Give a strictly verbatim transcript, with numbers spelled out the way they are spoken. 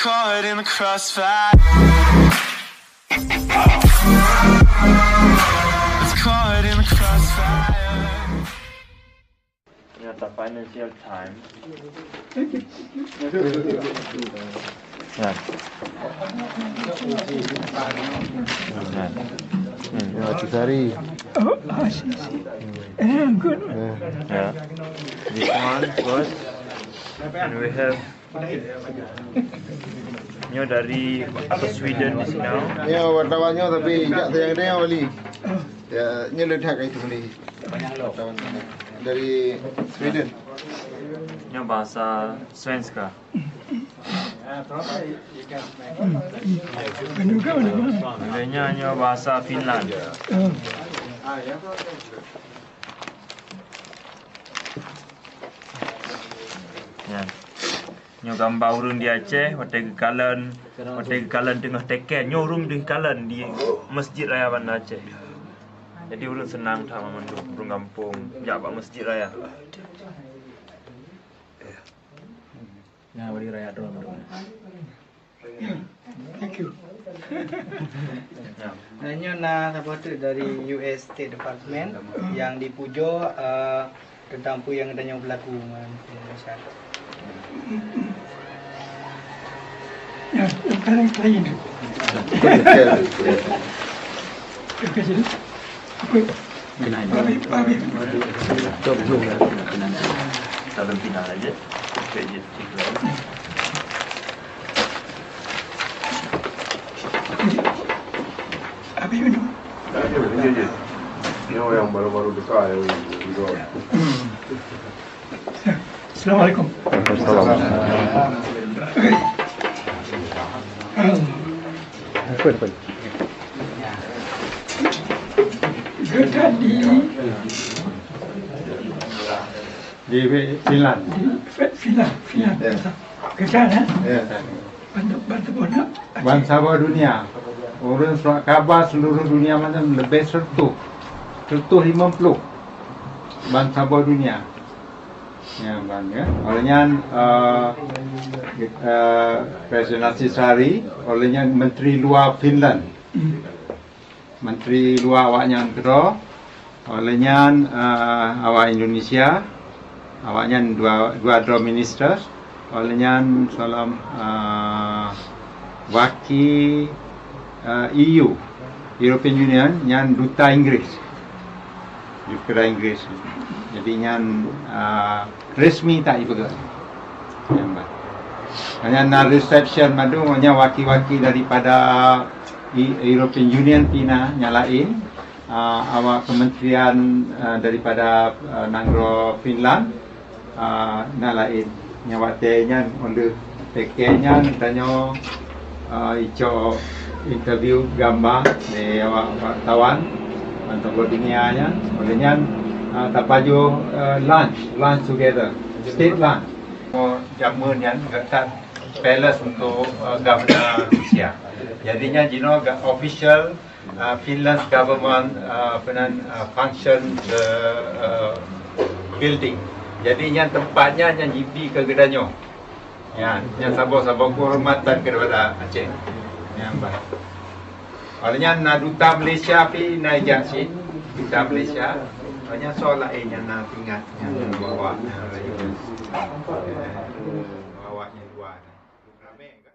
Caught in the crossfire. It's caught in the crossfire. At the financial time. Ya. Ya. Hmm. Ya, Cisari. Oh, I see, see. Eh, good. Ya. Ya. This one first. And we have nyoe dari Sweden di sini. Nyoe wartawan nyoe tapi jak tayang dia wali. Ya, nyoe ledak itu beli. Wartawan dari Sweden. Nyoe bahasa Svenska. Nyoe, nyoe bahasa Finland. Ya. Nyoe gamba ureueng di Aceh, watèe geukalon, watèe geukalon teungoh teken. Nyoe ureueng geukalon di Masjid Raya Banda Aceh. Jadi ureueng seunang that mandum, ureueng gampông jak bak Masjid Raya. Nyan bagi raya droe mandum. Thank you. Ya. Dan nyoe na saboh teuk dari U S State Department nyang dipujoe, eh, teuntang peue nyang geutanyoe beulaku ngon Indonesia. Ya, yang paling lain tu. Terima kasih. Apa? Kena ini. Babi, babi. Jom, jom, ya. Kena. Kita berhenti dah aja. Okey, je. Habis minum. Ya, ya, ya. Ini orang baru-baru besar yang jual. Assalamualaikum. Waalaikumsalam. Apa, apa? Good tadi. Di Finland. Di Fi-, Finland, Finland. Ya. Kejap, eh? Ya. Bantu, bantu bola. Ban saboh dunia. Ureueng surat khabar seluruh dunia macam lebih seratus. Seratus lima puluh. Ban saboh dunia. Ya, ban, ya. Oleh nyan, eh, eh, Presiden Ahtisaari, oleh nyan Menteri Luar Finland. Menteri Luar awaknyan keudroe, oleh nyan, eh, awak Indonesia, awaknyan dua, dua droe minister, oleh nyan salam, eh, waki, eh, E U, European Union, nyan duta Inggris. Duta Inggris. Jadi nyan, eh, resmi that ipeugah. Nyan bah. Nyan na reception mandum, nyan waki-waki daripada E-, European Union pih na nyang laén, ah, awak kementerian, ah, daripada, ah, nanggroe Finland, ah, na laén. Nyan watèe nyan, 'oh lheueh pekeng nyan, tanyoe, ah, icok interview gamba lé awak wartawan, ban saboh dunia nyan. Oleh nyan, ah, tapajoh, ah, lunch, lunch together, state lunch. Oh, jameun nyan geuh that palace untuk, eh, governor Rusia. Jadi nyan jinoe geuh official, eh, Finland's government, eh, apa nan, eh, function the, eh, building. Jadi nyan teumpat nyan, nyan jibi keu geutanyoe. Nyan, nyan saboh-saboh keuhormatan kepada Aceh. Nyan bah. Awak nyan na duta Malaysia pih na ijak cit, duta Malaysia. Awak nyan soe laén nyang na teuingat nyan, bawa nyan laju. Bawa nyan dua nyan. Ramé kan?